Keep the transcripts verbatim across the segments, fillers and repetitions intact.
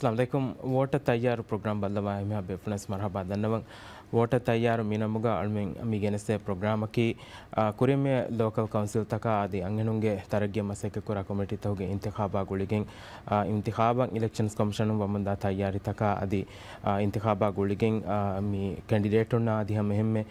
އައްސަލާމު ޢަލައިކުމް. ވޯޓަށް ތައްޔާރު ޕްރޮގްރާމް ބައްލަވާ އެންމެހާ ބޭފުޅުންނަށް މަރުޙަބާ ދަންނަވަން. ވޯޓަށް ތައްޔާރު މި ނަމުގަ އަޅުމެން މި ގެނެސްދޭ ޕްރޮގްރާމަކީ، އާ، ކުރިއަށް މިއައި ލޯކަލް ކައުންސިލްތަކާ އަދި އަންހެނުންގެ ތަރައްގީއަށް މަސައްކަތްކުރާ ކޮމިޓީތަކުގެ އިންތިޚާބާ ގުޅިގެން، އާ، އިންތިޚާބަށް އިލެކްޝަންސް ކޮމިޝަނުން ވަމުންދާ ތައްޔާރީތަކާ އަދި، އާ، އިންތިޚާބާ ގުޅިގެން، އާ، މި ކެންޑިޑޭޓުންނާ އަދި ހަމަ އެހެންމެ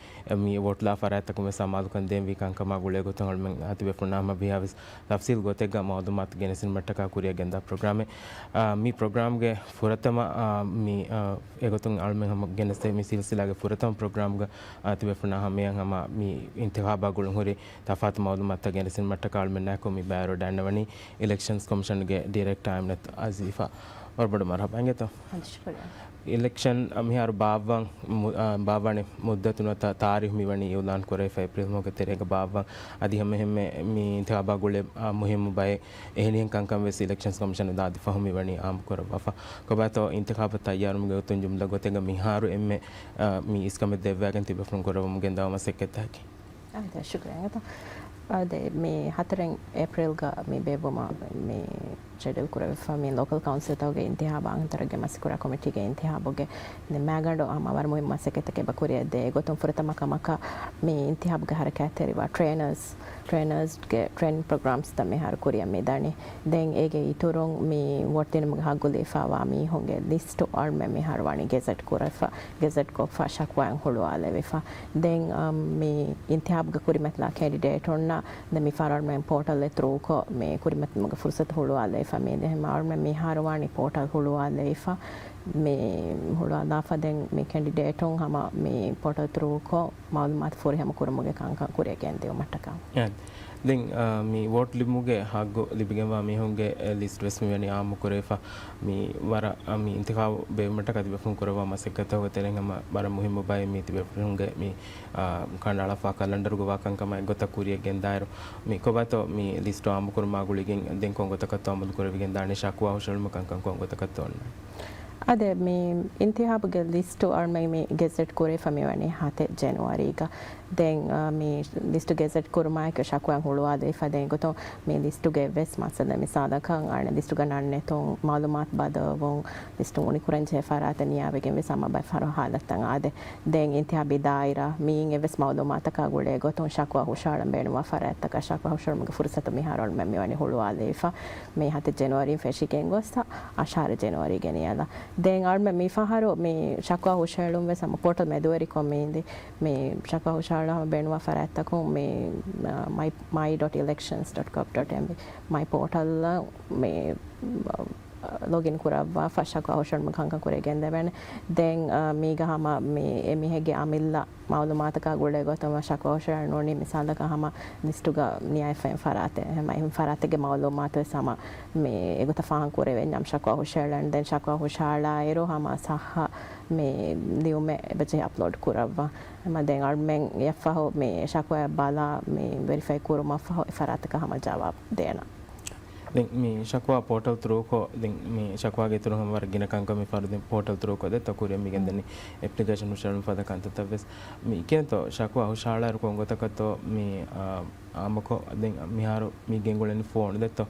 މި ވޯޓްލާ ފަރާތްތަކުން ވެސް އަމާލުކަން ދޭންވީ ކަންކަމާ ގުޅޭ ގޮތުން އަޅުމެން އަތިބޭފުޅުންނާ ހަމަ ވިހާވެސް ތަފްސީލް ގޮތެއްގަ މައުލޫމާތު ގެނެސްދިނުމަށްޓަކާ ކުރިއަށް ގެންދާ ޕްރޮގްރާމެއް. އާ، މި ޕްރޮގްރާމްގެ ފުރަތަމަ، އާ، މި، އާ، އެގޮތުން އަޅުމެން ހަމަ ގެނެސްދޭ މި ސިލްސިލާގެ ފުރަތަމަ ޕްރޮގްރާމްގަ އަތިބޭފުޅުންނާ ހަމަޔަށް ހަމަ މި އިންތިޚާބާ ގުޅުން ހުރި ތަފާތު މައުލޫމާތުތައް ގެނެސްދިނުމަށްޓަކާ އަޅުމެންނާއެކު މި ބައިވެރިވެ ދަންނަވަނީ އިލެކްޝަންސް ކޮމިޝަންގެ ޑިރެކްޓަރ އަމިނަތު އަޒީފާ. ވަރަށް ބޮޑަށް މަރުޙަބާ އިނގޭތޯ. އަދި ޝުކުރިއްޔާ. އިލެކްޝަން މިހާރު ބާއްވަން މު-، އާ، ބާއްވާނެ މުއްދަތުން ތާ-، ތާރީޚު މިވަނީ އިޢުލާން ކުރެވިފަ އޭޕްރީލް މަހުގެ ތެރޭގަ ބާއްވަން. އަދި ހަމައެހެންމެ މި އިންތިޚާބާ ގުޅޭ، އާ، މުހިއްމު ބައެއް އެހެނިހެން ކަންކަން ވެސް އިލެކްޝަންސް ކޮމިޝަނުން ދާދި ފަހު މިވަނީ އާއްމު ކުރައްވާފަ. ކޮބާތޯ އިންތިޚާބަށް ތައްޔާރުވުމުގެ ގޮތުން ޖުމްލަ ގޮތެއްގަ މިހާރު އެންމެ، އާ، މި އިސްކަމެއް ދެއްވާގެން ތިބޭފުޅުން ކުރައްވަމުން ގެންދަވާ މަސައްކަތްތަކަކީ. އާދެ، ޝުކުރިއްޔާ. އާދެ، މި ހަތަރެއް އޭޕްރީލްގަ މި ބޭއްވުމަށް މި ޝެޑިއުލް ކުރެވިފަ މި ލޯކަލް ކައުންސިލްތަކުގެ އިންތިޚާބާ އަންހެން ތަރައްގީ މަސައްކަތްކުރާ ކޮމިޓީގެ އިންތިޚާބުގެ މާގަނޑު ހަމަ ވަރަށް މުހިއްމު މަސައްކަތްތަކެއް އެބަ ކުރިއަށް ދޭ. އެގޮތުން ފުރަތަމަ ކަމަކަށް މި އިންތިޚާބުގެ ހަރަކާތްތެރިވާ ޓްރޭނަރސް، ޓްރޭނަރސްގެ ޓްރޭނިން ޕްރޮގްރާމްސްތައް މިހާރު ކުރިއަށް މި ދަނީ. ދެން އޭގެ އިތުރުން މި ވޯޓް ދިނުމުގެ ހައްގު ލިބިފައިވާ މީހުންގެ ލިސްޓު އަޅުމެން މިހާރު ވަނީ ގެޒެޓް ކުރެފަ، ގެޒެޓް ކޮށްފަ ޝަކުވާއިން ހުޅުވާލެވިފަ. ދެން، އަ، މި އިންތިޚާބުގަ ކުރިމަތިލާ ކެންޑިޑޭޓުންނަށް ދެން މި ފަހަރު އަޅުމެން ޕޯޓަލް އެއް ތްރޫކޮށް މި ކުރިމަތިލުމުގެ ފުރުސަތު ހުޅުވާލެވިފަ. މި ދެން އަޅުމެން މިހާރު ވާނީ ޕޯޓަލް ހުޅުވާލެވިފަ. މި ހުޅުވާލާފަ ދެން މި ކެންޑިޑޭޓުން ހަމަ މި ޕޯޓަލް ތްރޫކޮށް މައުލޫމާތު ފުރިހަމަ ކުރުމުގެ ކަންކަން ކުރިއަށް ގެންދިއުމަށްޓަކާ. އެ، ދެން، އާ، މި ވޯޓް ލިބުމުގެ ހައްގު ލިބިގެންވާ މީހުންގެ، އެ، ލިސްޓް ވެސް މިވަނީ އާއްމު ކުރެވިފަ. މި ވަރަށް، އާ، މި އިންތިޚާބު ބޭއްވުމަށްޓަކާ ތިބޭފުޅުން ކުރައްވާ މަސައްކަތްތަކުގެ ތެރެއިން ހަމަ ވަރަށް މުހިއްމު ބައެއް މި ތިބޭފުޅުންގެ މި، އާ، ކަނޑައަޅާފާ ކަލަންޑަރުގަ ވާ ކަންކަމާ އެއްގޮތަށް ކުރިއަށް ގެންދާއިރު، މި ކޮބާތޯ މި ލިސްޓު އާއްމު ކުރުމާ ގުޅިގެން ދެން ކޮންގޮތަކަށްތޯ އަމަލު ކުރެވިގެން ދާނީ؟ ޝަކުވާ ހުށަހެޅުމަށް ކަންކަން ކޮންގޮތަކަށްތޯ އޮންނާނީ؟ އާދެ، މި އިންތިޚާބުގެ ލިސްޓު އަޅުމެން މި ގެޒެޓް ކުރެވިފަ މިވަނީ ހަތެއް ޖެނުއަރީގަ. ދެން، އާ، މި ލިސްޓު ގެޒެޓް ކުރުމާއެކު ޝަކުވާ ހުޅުވާލެވިފަ ދެން ގޮތުން މި ލިސްޓުގެ އެއްވެސް މައްސަލަ، މިސާލަކަށް އަނެއް ލިސްޓުގަ ނަން ނެތުން، މައުލޫމާތު ބަދަލުވުން، ލިސްޓު އުނިކުރަންޖެހޭ ފަރާތެއް ނިޔާވެގެން ވެސް ހަމަ ބައެއް ފަހަރު ހާލަތްތައް އާދެ. ދެން އިންތިޚާބީ ދާއިރާ މިއިން އެއްވެސް މައުލޫމާތަކާ ގުޅޭ ގޮތުން ޝަކުވާ ހުށަހަޅަން ބޭނުންވާ ފަރާތްތަކަށް ޝަކުވާ ހުށަހެޅުމުގެ ފުރުސަތު މިހާރު އަޅުމެން މިވަނީ ހުޅުވާލެވިފަ. މި ހަތެއް ޖެނުއަރީން ފެށިގެން ގޮސް އަށާރަ ޖެނުއަރީގެ ނިޔަލަށް. ދެން އަޅުމެން މިފަހަރު މި ޝަކުވާ ހުށަހެޅުން ވެސް ހަމަ ޕޯޓަލް މެދުވެރިކޮށް މި އިނދި. މި ޝަކުވާ ހުށަހަޅާ ހަމަ ބޭނުންވާ ފަރާތްތަކުން މި، އާ، މައި، މައި ޑޮޓް އިލެކްޝަންސް ޑޮޓް ގޮވް ޑޮޓް އެމް މައި ޕޯޓަލްއަށް މި، އާ، ލޮގިން ކުރައްވާފަ ޝަކުވާ ހުށަހެޅުމުގެ ކަންކަން ކުރިއަށް ގެންދެވޭނެ. ދެން، އާ، މީގަ ހަމަ މި އެމީހެއްގެ އަމިއްލަ މައުލޫމާތަކާ ގުޅޭ ގޮތުން ޝަކުވާ ހުށަހެޅުނީ މިސާލަކަށް ހަމަ ލިސްޓުގަ ނިޔާވެފައި ފަރާތެއް، އެހެން ފަރާތެއްގެ މައުލޫމާތު ވެސް ހަމަ މި އެގޮތަށް ފާހަގަ ކުރެވެންޏާ ޝަކުވާ ހުށަހެޅޭނެ. ދެން ޝަކުވާ ހުށަހަޅާއިރު ހަމަ ސައްހަ މި ލިޔުމެއް އެބަޖެހޭ އަޕްލޯޑް ކުރައްވާ. ހަމަ ދެން އަޅުމެން އެއަށްފަހު މި ޝަކުވާ ބަލާ މި ވެރިފައި ކުރުމަށްފަހު އެ ފަރާތަކަށް ހަމަ ޖަވާބު ދޭނަ. ދެން މި ޝަކުވާ ޕޯޓަލް ތްރޫކޮށް، ދެން މި ޝަކުވާގެ އިތުރުން ހަމަ ވަރަށް ގިނަ ކަންކަން މި ފަހަރު ދެން ޕޯޓަލް ތްރޫކޮށް ދެއްތޯ ކުރިއަށް މި ގެންދަނީ އެޕްލިކޭޝަން ހުށަހެޅުން ފަދަ ކަންތައްތައް ވެސް. މި ކިހިނެއްތޯ ޝަކުވާ ހުށަހަޅާއިރު ކޮން ގޮތަކަށްތޯ މި، އާ، އާއްމުކޮށް، ދެން މިހާރު މި ގެންގުޅެނީ ފޯނު ދެއްތޯ؟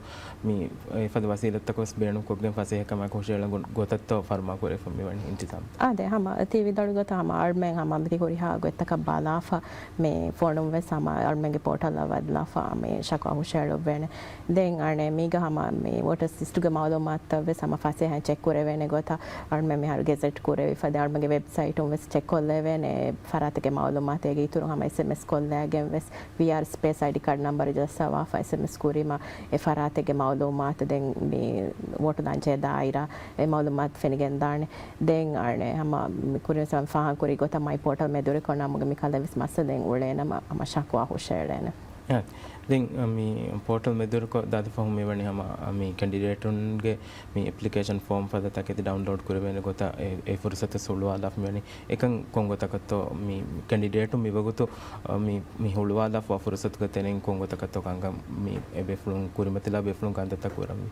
މި އެފަދަ ވަސީލަތްތަކު ވެސް ބޭނުން ކޮށްގެން ފަސޭހަކަމާއެކު ހުށަހެޅުނު ގޮތަށްތޯ ފަރުމާ ކުރެވިފަ މިވަނީ އިންތިޒާމް؟ އާދެ، ހަމަ ތި ވިދާޅުވި ގޮތަށް ހަމަ އަޅުމެން ހަމަ މި ހުރިހާ ގޮތްތަކަށް ބަލާފަ، މި ފޯނުން ވެސް ހަމަ އަޅުމެންގެ ޕޯޓަލަށް ވަދެލާފަ މި ޝަކުވާ ހުށަހެޅުއްވޭނެ. ދެން އަނެއް މީގަ ހަމަ މި ވޯޓަރސް ލިސްޓުގެ މައުލޫމާތުތައް ވެސް ހަމަ ފަސޭހައިން ޗެކް ކުރެވޭނެ ގޮތަށް އަޅުމެން މިހާރު ގެޒެޓް ކުރެވިފަ. ދެން އަޅުމެންގެ ވެބްސައިޓުން ވެސް ޗެކް ކޮށްލެވޭނެ އެ ފަރާތެއްގެ މައުލޫމާތު. އޭގެ އިތުރުން ހަމަ އެސްއެމްއެސް ކޮށްލައިގެން ވެސް ވީއާރް ސްޕޭސް އައިޑީ ކާޑް ނަމްބަރު ޖައްސަވާފަ އެސްއެމްއެސް ކުރީމަ އެ ފަރާތެއްގެ މައުލޫމާތު ދެން މި ވޯޓު ދާންޖެހޭ ދާއިރާ އެ މައުލޫމާތު ފެނިގެންދާނެ. ދެން އަނެއް ހަމަ މި ކުރިން ފާހަގަކުރި ގޮތަށް މައި ޕޯޓަލް މެދުވެރިކޮށް ނަމުގެ މި ކަލޭ ވެސް މައްސަލައެއް އުޅޭނަމަ ހަމަ ޝަކުވާ ހުށައެޅޭނެ. އެ، ދެން މި ޕޯޓަލް މެދުވެރިކޮށް ދާދި ފަހުން މިވަނީ ހަމަ މި ކެންޑިޑޭޓުންގެ މި އެޕްލިކޭޝަން ފޯމް ފަދަ ތަކެތި ޑައުންލޯޑް ކުރެވޭނެ ގޮތަށް އެ، އެ ފުރުސަތު ހުޅުވާލާފަ މިވަނީ. އެކަން ކޮން ގޮތަކަށްތޯ މި ކެންޑިޑޭޓު މިވަގުތު، އަ، މި، މި ހުޅުވާލާފަ ފުރުސަތުގެ ތެރެއިން ކޮން ގޮތަކަށްތޯ ކަންކަން މި އެ ބޭފުޅުން ކުރިމަތިލާ ބޭފުޅުން ކަންތައްތައް ކުރަންވީ؟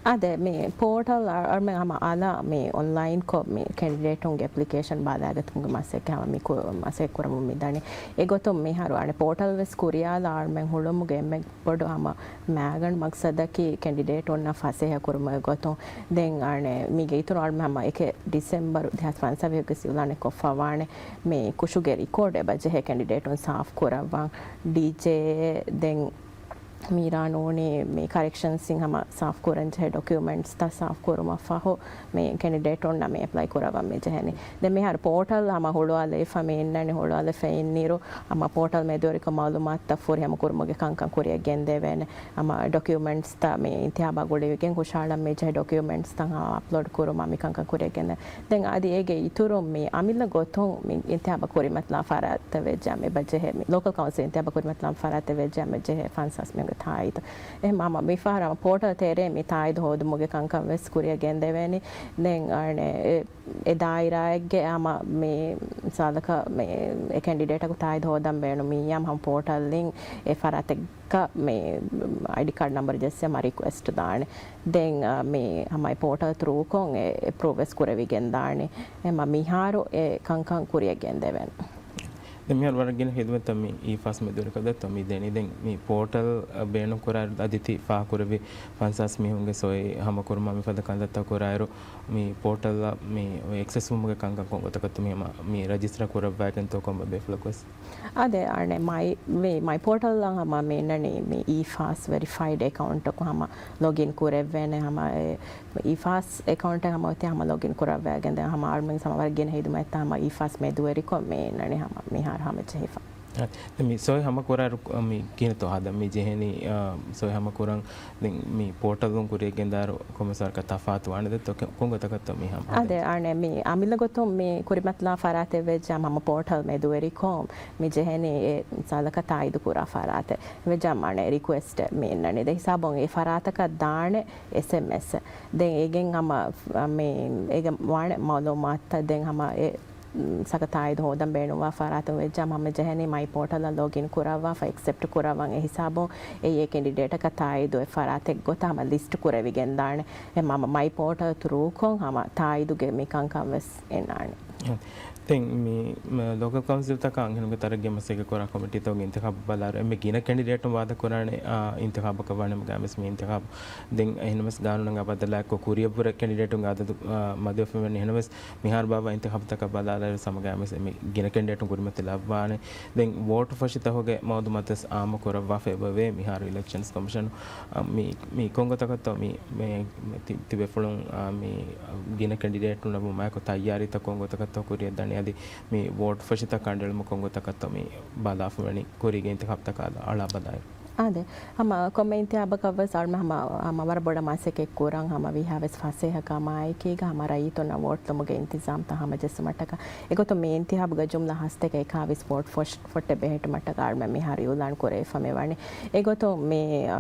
އާދެ، މި ޕޯޓަލް އަ-، އަޅުމެން ހަމަ އަލަށް މި އޮންލައިންކޮށް މި ކެނޑިޑޭޓުންގެ އެޕްލިކޭޝަން ބަލާގަތުމުގެ މަސައްކަތް ހަމަ މި ކު-، މަސައްކަތް ކުރަމުން މިދަނީ. އެގޮތުން މިހާރު އަނެއް ޕޯޓަލް ވެސް ކުރިޔާލާ އަޅުމެން ހުޅުމުގެ އެންމެ ބޮޑު ހަމަ މައިގަނޑު މަގްސަދަކީ ކެނޑިޑޭޓުންނަށް ފަސޭހަ ކުރުމުގެ ގޮތުން. ދެން އަނެއް މީގެ އިތުރު އަޅުމެން ހަމަ އެކެއް ޑިސެމްބަރު ދެހާސް ފަންސާސް ވެސް އިއުލާނެއް ކޮށްފަ ވާނެ. މި ކުށުގެ ރިކޯޑެއް އެބަޖެހޭ ކެނޑިޑޭޓުން ސާފު ކުރައްވަން. ޑީޖޭ ދެން މީރާ ނޫނީ މި ކަރެކްޝަންސް އިން ހަމަ ސާފު ކުރަން ޖެހޭ ޑޮކިއުމެންޓްސްތައް ސާފު ކުރުމަށް ފަހު މި ކެނޑިޑޭޓުންނަށް މި އެޕްލައި ކުރައްވަން މި ޖެހެނީ. ދެން މިހާރު ޕޯޓަލް ހަމަ ހުޅުވާލައިފަ މި އިންނަނީ ހުޅުވާލައިފަ އިންނިރު ހަމަ ޕޯޓަލް މެދުވެރިކޮށް މައުލޫމާތުތައް ފުރިހަމަ ކުރުމުގެ ކަންކަން ކުރިއަށް ގެންދެވޭނެ. ހަމަ ޑޮކިއުމެންޓްސްތައް މި އިންތިހާބާ ގުޅިގެން ހުށަހަޅަން މި ޖެހޭ ޑޮކިއުމެންޓްސްތައް ހަމަ އަޕްލޯޑް ކުރުމަށް މި ކަންކަން ކުރިއަށް ގެންދެވޭނެ. ދެން އަދި އޭގެ އިތުރުން މި އަމިއްލަ ގޮތުން މި އިންތިހާބަށް ކުރިމަތިލާން ފަރާތްތައް ވެއްޖެ އެބަޖެހޭ، މި ލޯކަލް ކައުންސިލް އިންތިހާބަށް ކުރިމަތިލާން ފަރާތްތައް ވެއްޖެ އެބަޖެހޭ ފަންސާސް މީހުންގެ ތާއީދު. އެހެން ހަމަ މި ފަހަރަށް ހަމަ ޕޯޓަލް ތެރޭ މި ތާއީދު ހޯދުމުގެ ކަންކަން ވެސް ކުރިއަށް ގެންދެވޭނީ. ދެން އަނެއް އެ، އެ ދާއިރާއެއްގެ ހަމަ މި މިސާލަކަށް މި އެ ކެނޑިޑޭޓަކު ތާއީދު ހޯދަން ބޭނުން މިއީ ހަމަ ޕޯޓަލްއިން އެ ފަރާތެއް މި އައިޑީ ކާޑް ނަމްބަރު ޖެއްސި ހަމަ ރިކުއެސްޓް ދާނެ. ދެން، އަ، މި ހަމަ އެ ޕޯޓަލް ތްރޫކޮށް އެ އެޕްރޫވް ވެސް ކުރެވިގެން ދާނެ. އެ މަ-، މިހާރު އެ ކަންކަން ކުރިއަށް ގެންދެވޭނެ. ދެން މިހާރު ވަރަށް ގިނަ ހިދުމަތްތައް މި އީފާސް މެދުވެރިކޮށް ދެއްތޯ މި ދެނީ. ދެން މި ޕޯޓަލް ބޭނުން ކުރާއިރު އަދި ތި ފާހަގަކުރެއްވި ފަންސާސް މީހުންގެ ސޮއި ހަމަކުރުމާ މިފަދަ ކަންތައްތައް ކުރާއިރު، މި ޕޯޓަލްއަށް މި އެކްސެސް ވުމުގެ ކަންކަން ކޮން ގޮތަކަށްތޯ މި ހަމަ މި ރަޖިސްޓަރ ކުރައްވައިގެންތޯ ކޮންބަ ބޭފުޅަކުވެސް؟ އާދެ، އަނެއް މައި، މި މައި ޕޯޓަލްއަށް ހަމަ މި އިންނަނީ މި އީފާސް ވެރިފައިޑް އެކައުންޓަކު ހަމަ ލޮގިން ކުރެވޭނެ. ހަމަ އެ އީފާސް އެކައުންޓެއް ހަމަ އޮތީ ހަމަ ލޮގިން ކުރައްވައިގެން ދެން ހަމަ އަޅުމެން ހަމަ ވަރަށް ގިނަ ހިދުމަތްތައް ހަމަ އީފާސް މެދުވެރިކޮށް މި އިންނަނީ ހަމަ މިހާރު ހަމަޖެހިފަ. އަ، ދެން މި ސޮއި ހަމަ ކުރާއިރު، މި ކިހިނެއްތޯ ހަދަން މި ޖެހެނީ، އަ، ސޮއި ހަމަ ކުރަން ދެން މި ޕޯޓަލުން ކުރިއަށް ގެންދާއިރު ކޮންމެސް ވަރަކަށް ތަފާތު ވާނެ ދެއްތޯ ކޮން ގޮތަކަށްތޯ މި ހަމަ އާދެ، ހަދަން؟ އަނެއް މި އަމިއްލަ ގޮތުން މި ކުރިމަތިލާ ފަރާތެއް ވެއްޖެ ހަމަ ޕޯޓަލް މެދުވެރިކޮށް މި ޖެހެނީ އެ ސާލަކަށް ތާއީދު ކުރާ ފަރާތެއް ވެއްޖެ ހަމަ އަނެއް ރިކުއެސްޓެއް މި އިންނަނީ. ދެން ހިސާބުން އެ ފަރާތަކަށް ދާނެ އެސްއެމްއެސް. ދެން އޭގެން ހަމަ މި އޭގެ ވާނެ މައުލޫމާތުތައް ދެން ހަމަ އެ ސަކަ ތާއީދު ހޯދަން ބޭނުންވާ ފަރާތުން ވެއްޖާ ހަމަ ޖެހެނީ މައި ޕޯޓަލަށް ލޮގިން ކުރައްވާފަ އެކްސެޕްޓް ކުރައްވަން. އެ ހިސާބުން އެއީ އެ ކެނޑިޑޭޓަކަށް ތާއީދު އެ ފަރާތެއް ގޮތަށް ހަމަ ލިސްޓް ކުރެވިގެންދާނެ. އެ މަ-، މައި ޕޯޓަލް ތްރޫކޮށް ހަމަ ތާއީދުގެ މި ކަންކަން ވެސް އިންނާނެ. ދެން މި، މަ-، ލޯކަލް ކައުންސިލްތަކާ އަންހެނުންގެ ތަރައްގީ މަސައްކަތް ކުރާ ކޮމިޓީތަކުގެ އިންތިޚާބު ބަލާއިރު އެންމެ ގިނަ ކެނޑިޑޭޓުން ވާދަކުރާނެ، އާ، އިންތިޚާބަކަށް ވާނެ ގާމެސް މި އިންތިޚާބު. ދެން އެހެންވެސް ގާނޫނަށް ބަދަލާއެއްކޮށް ކުރިއަށްވުރެ ކެނޑިޑޭޓުންގެ އަދަދު، އާ، މަދުވެފަ ވަނީ. އެހެންވެސް މިހާރު ބާއްވާ އިންތިޚާބުތަކަށް ބަލާލާއިރު ހަމަ ގާމެސް އެންމެ ގިނަ ކެނޑިޑޭޓުން ކުރިމަތިލައްވާނެ. ދެން ވޯޓު ފޮށިތަކުގެ މައުލޫމާތުވެސް އާއްމު ކުރައްވާފަ އެބަވޭ މިހާރު އިލެކްޝަންސް ކޮމިޝަނު. އަ، މި، މި ކޮންގޮތަކަށްތޯ މި، މި، މި ތި-، ތިބޭފުޅުން، އަ، މި ގިނަ ކެނޑިޑޭޓުންނަށް މާތްކޮށް ތައްޔާރީތައް ކޮންގޮތަކަށްތޯ ކުރިއަށްދަނީ އަދި މި ވޯޓު ފޮށިތައް ކަނޑައެޅުމަށް ކޮންގޮތަކަށްތޯ މި ބަލާފަ ވަނީ ކުރީގެ އިންތިޚާބުތަކާ އަޅާ ބަލާއިރު. އާދެ، ހަމަ ކޮންމެ އިންތިޚާބަކަށްވެސް އަޅުމެން ހަމަ، ހަމަ ވަރަށް ބޮޑަށް މަސައްކަތް ކުރަން ހަމަ ވީހާވެސް ފަސޭހަކަމާއެކީގަ ހަމަ ރައްޔިތުންނަށް ވޯޓްލުމުގެ އިންތިޒާމްތައް ހަމަޖެއްސުމަށްޓަކާ. އެގޮތުން މި އިންތިޚާބުގަ ޖުމްލަ ހަސަތޭކަ އެކާވީސް ވޯޓް ފޮށް-، ފޮށްޓެއް ބެހެއްޓުމަށްޓަކާ އަޅުމެން މިހާރު އިއުލާން ކުރެވިފަ މިވަނީ. އެގޮތުން މި، އާ،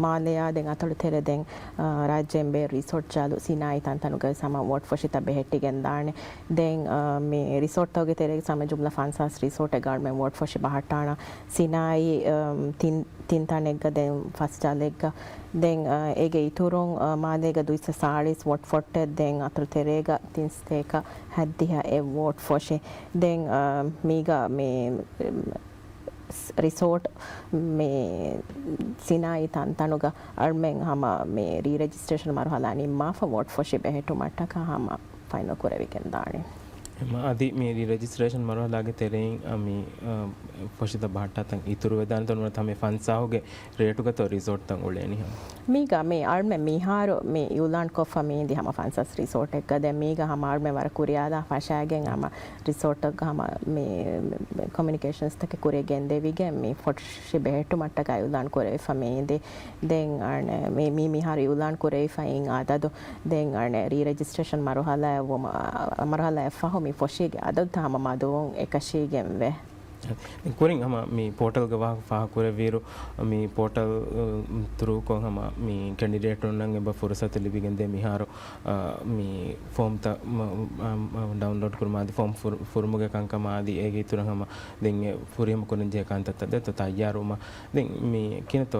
މާލެއާ ދެން އަތޮޅު ތެރޭ ދެން، އާ، ރާއްޖޭން ބޭރު ރިސޯޓް ޖަހާލު ސިނާއީ ތަންތަނުގަވެސް ހަމަ ވޯޓް ފޮށިތައް ބެހެއްޓިގެން ދާނެ. ދެން، އާ، މި ރިސޯޓްތަކުގެ ތެރޭގަ ހަމަ ޖުމްލަ ފަންސާސް ރިސޯޓެއްގަ އަޅުމެން ވޯޓް ފޮށި ބަހައްޓާނަން. ސިނާއީ، އާ، ތިން ތިން ތަނެއްގަ ދެން ފަސް ޖަލެއްގަ. ދެން، އަ، އޭގެ އިތުރުން، އަ، މާލޭގަ ދުއިސައްތަ ސާޅީސް ވޯޓް ފޮށްޓެއް ދެން އަތޮޅު ތެރޭގަ ތިން ސަތޭކަ ހަތްދިހަ އެއް ވޯޓް ފޮށި. ދެން، އަ، މީގަ މި، ރިސޯޓް މި ސިނާއީ ތަންތަނުގަ އަޅުމެން ހަމަ މި ރީރެޖިސްޓްރޭޝަން މަރުހަލާ ނިންމާފަ ވޯޓް ފޮށި ބެހެއްޓުމަށްޓަކާ ހަމަ ފައިނަލް ކުރެވިގެން ދާނެ. އެމަ އަދި މި ރީ ރެޖިސްޓްރޭޝަން މަރުހަލާގެ ތެރެއިން، އަ، މި، އަ، ފޮށިތައް ބަހައްޓާތަން އިތުރުވެދާނެތޯ ނުވަތަ ހަމަ ފަންސާހުގެ ރޭޓުގަތޯ ރިސޯޓްތައް އުޅޭނީ ހަމަ؟ މީގަ މި އަޅުމެން މިހާރު މި އިއުލާން ކޮށްފަ މީނދި ހަމަ ފަންސާސް ރިސޯޓެއްގަ. ދެން މީގަ ހަމަ އަޅުމެން ވަރަށް ކުރިޔާލާ ފަށާގެން ހަމަ ރިސޯޓްތަކުގަ ހަމަ މި ކޮމިއުނިކޭޝަންސްތަކެއް ކުރިޔަށް ގެންދެވިގެން މި ފޮށި ބެހެއްޓުމަށްޓަކާ އިއުލާން ކުރެވިފަ މީނދި. ދެން އަނެއް މި، މި މިހާރު އިއުލާން ކުރެވިފައި އިން އަދަދު ދެން އަނެއް ރީ ރެޖިސްޓްރޭޝަން މަރުހަލާއަށް ވުމަ-، މަރުހަލާއަށް ފަހު މި ފޮށީގެ އަދަދުތައް ހަމަ މަދުވުން އެކަށީގެން ވޭ. ކުރިން ހަމަ މި ޕޯޓަލްގެ ވާހަކަ ފާހަގަކުރެއްވިއިރު، މި ޕޯޓަލް، އަ، ތުރޫކޮށް ހަމަ މި ކެންޑިޑޭޓުންނަށް އެބަ ފުރުސަތު ލިބިގެންދޭ މިހާރު، އަ، މި ފޯމްތައް މަ-، އަ، އަ، ޑައުންލޯޑް ކުރުމާ އަދި ފޯމް ފުރު-، ފުރުމުގެ ކަންކަމާ އަދި އޭގެ އިތުރަށް ހަމަ ދެން އެ ފުރިހަމަ ކުރަންޖެހޭ ކަންތައްތައް ދެތޯ ތައްޔާރުވުމަށް. ދެން މި ކިނަތޯ